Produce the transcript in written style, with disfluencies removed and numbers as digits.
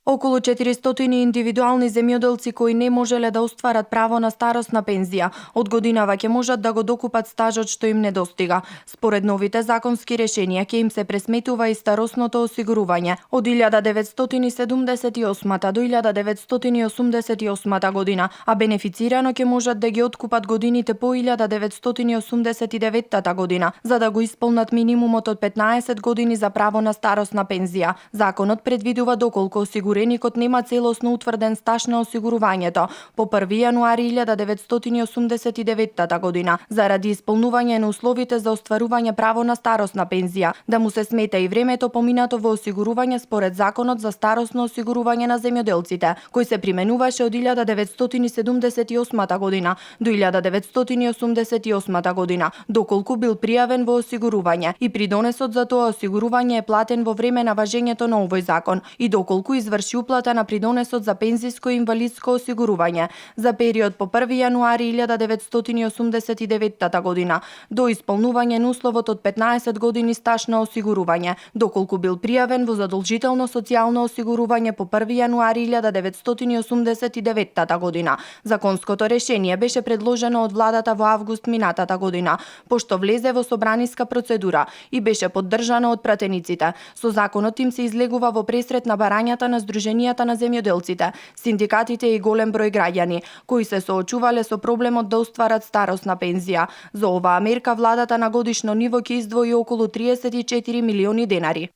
Околу 400 индивидуални земјоделци кои не можеле да остварат право на старосна пензија, од годинава ќе можат да го докупат стажот што им недостига. Според новите законски решенија ќе им се пресметува и старосното осигурување. Од 1978 до 1988 година, а бенефицирано ќе можат да ги откупат годините по 1989 година, за да го исполнат минимумот од 15 години за право на старосна пензија. Законот предвидува доколку осигуреникот нема целосно утврден стаж на осигурувањето по 1 јануари 1989 година, заради исполнување на условите за остварување право на старосна пензија, да му се смета и времето поминато во осигурување според Законот за старосно осигурување на земјоделците, кој се применуваше од 1978 година до 1988 година, доколку бил пријавен во осигурување и придонесот за тоа осигурување е платен во време на важењето на овој закон и доколку изврши уплата на придонесот за пензиско и инвалидско осигурување за период по 1 јануари 1989 година до исполнување на условот од 15 години стаж на осигурување, доколку бил пријавен во задолжително социјално осигурување по 1 јануари 1989 година. Законското решение беше предложено од владата во август минатата година, пошто влезе во собраниска процедура и беше поддржано од пратениците. Со законот им се излегува во пресрет на барањата на Сдруженијата на земјоделците, синдикатите и голем број граѓани, кои се соочувале со проблемот да остварат старосна пензија. За оваа мерка владата на годишно ниво ќе издвои околу 34 милиони денари.